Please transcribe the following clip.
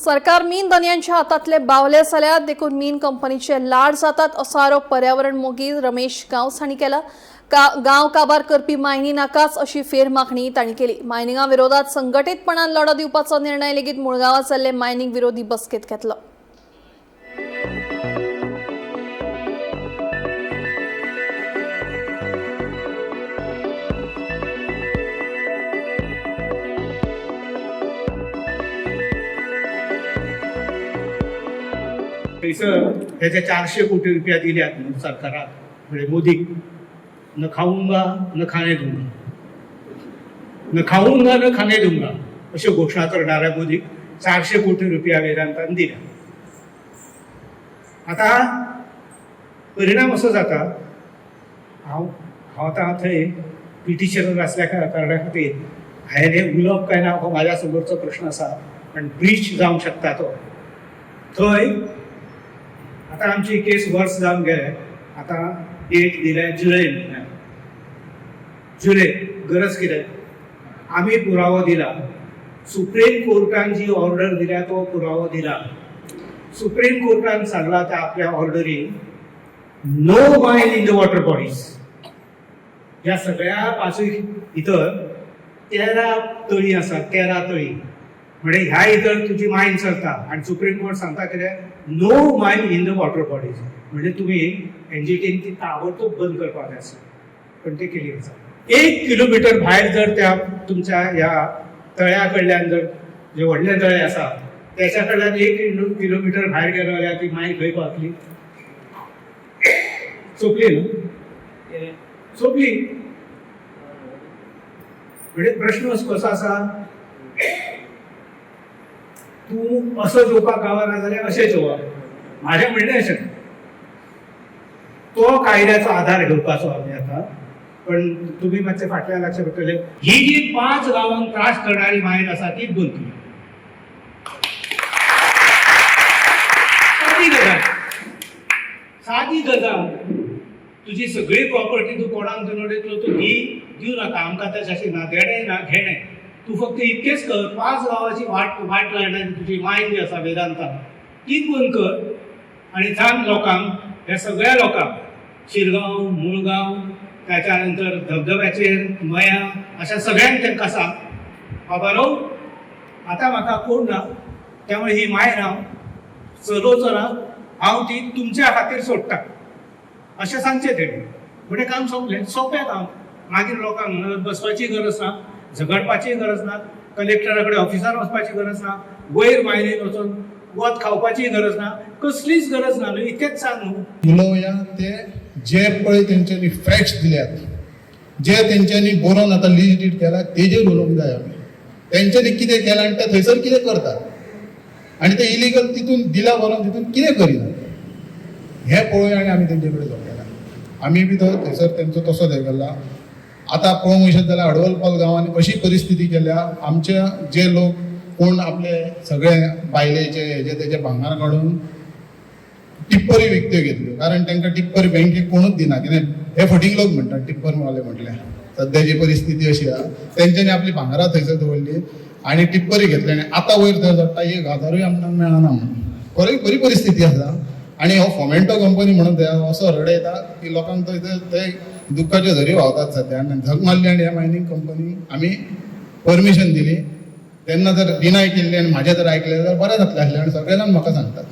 सरकार मीन धनयांच्या हातांतले बावले जाल्यात देखून मीन कंपनीचे लाड जातात असो आरोप पर्यावरण मोगी रमेश गांवस हांणी केला. गांव काबार करपी मायनी नाकाच अशी फेर मागणी तांणी केली. मायनिंगा विरोधात संघटितपणान लढो दिवपाचो निर्णय लेगीत मुळगांवां जाल्ले मायनिंग विरोधी बसकेत घेतलो. थंयसर त्याचे 400 कोटी रुपया दिल्यात म्हणून सरकाराक, म्हणजे मोदीक. न खाऊंगा न खाणे दूंगा, न खाऊंगा न खाणे दूंगा अश्यो घोशणा करणाऱ्या मोदीक 400 कोटी रुपया वेदांतान दिल्या. आतां परिणाम असो जाता, हांव हांव आतां थंय पिटिशनर आसल्या कारणा खातीर हांवें हें उलोवप काय ना हो म्हाज्या समोरचो प्रश्न आसा, पण ब्रीच जावंक शकता तो. थंय आतां आमची केस वर्स जावन गेलें, आतां डेट दिल्या जुलय म्हयन्याक. जुलय गरज कितें? आमी पुरावो दिला, सुप्रीम कोर्टान जी ऑर्डर दिल्या तो पुरावो दिला. सुप्रीम कोर्टान सांगला त्या आपल्या ऑर्डरीन, no mine in the water bodies. ह्या सगळ्या पांचूय भितर 13 तळी आसात, 13 तळी, म्हणजे ह्या भितर तुजी मायन चलता. आनी सुप्रीम कोर्ट सांगता कितें? No mine in the water bodies. म्हणजे तुमी एनजीटीन ती ताबडतोब बंद करपाक जाय आसली, पण ते केली आसा. 1 किलोमिटर भायर जर त्या तुमच्या ह्या तळ्या कडल्यान जर जे व्हडले तळे आसा त्याच्या कडल्यान 1 किलोमिटर भायर गेलो जाल्यार ती मायन खंय पावतली? सोंपली न्हू, सोंपली. म्हणजे प्रश्न कसो आसा, तूं असो जेवपाक गावना जाल्यार अशें जेवप. म्हाजें म्हणणें अशें, तो कायद्याचो आधार घेवपाचो आमी आतां. पण तुमी मातशें फाटल्यान लागचें पडटलें. ही जी 5 गांवांक त्रास करणारी मायन आसा तीच बंद केली. सादी गजाल, सादी गजाल. तुजी सगळी प्रॉपर्टी तूं कोणाक दिवन उडयतलो, तूं दी दिवं नाका आमकां, तेच्याशी ना देणें ना घेणें. तूं फक्त इतकेंच कर, 5 गांवाची वाट वाट लायणारी तुजी मायन जी आसा वेदांता तीच बंद कर. आनी सांग लोकांक, ह्या सगळ्या लोकांक, शिरगांव, मुळगांव, त्याच्या नंतर धबधब्याचेर मया, अशा सगळ्यांक तांकां सांग, बाबा नो आतां म्हाका कोण ना, त्यामुळे ही मायन हांव चलोवचो ना, हांव ती तुमच्या खातीर सोडटा, अशें सांगचें तेणी. म्हणजे काम सोंपलें, सोंपें काम. मागीर लोकांक बसपाची गरज ना, झगडपाची गरज ना, कलेक्टरा कडेन ऑफिसार वचपाची गरज ना, वयर मायनीन वचून वत खावपाची गरज ना, कसलीच गरज ना न्हू. इतकेंच सांग न्हू. उलोवया ते जे पळय तेंच्यांनी फॅक्ट्स दिल्यात, जे तेंच्यांनी बरोवन आतां लिस्ट डीट केला तेजेर उलोवंक जाय आमी. तेंच्यांनी कितें केलां आनी ते थंयसर कितें करतात आनी ते इलिगल तितून दिला बरोवन तितून कितें करिना हें पळोवया आनी आमी तेंचे कडेन झगडला. आमी बी तो थंयसर तेंचो तसोच हें केला. आतां पळोवंक वचत जाल्यार अडवलपाल गांवांनी अशी परिस्थिती केल्या, आमचे जे लोक कोण आपले सगळे बायलेचे हेजे तेजे भांगर काडून टिप्परी विकत्यो घेतल्यो, कारण तांकां टिप्पर बँकेक कोणूच दिना. कितें हे फटींग लोक म्हणटात टिप्पर वाले म्हटल्यार. सद्याची परिस्थिती अशी आहा, तेंच्यांनी आपली भांगरां थंयसर दवरली आनी टिप्परी घेतली आनी आतां वयर थंय चडटा 1000 आमकां मेळना म्हणून. बरी बरी परिस्थिती आसा. आनी हो फोमेंटो कंपनी म्हणून थंय असो रडयता की लोकांक थंय ते दुख्खाच्यो झरी व्हांवतात सद्या. आनी झक मारली आनी ह्या मायनींग कंपनी आमी परमिशन दिली तेन्ना जर डिनाय केल्ली आनी म्हाजें जर आयकलें जाल्यार बरें जातलें आसलें. आनी सगळे जाण म्हाका सांगतात.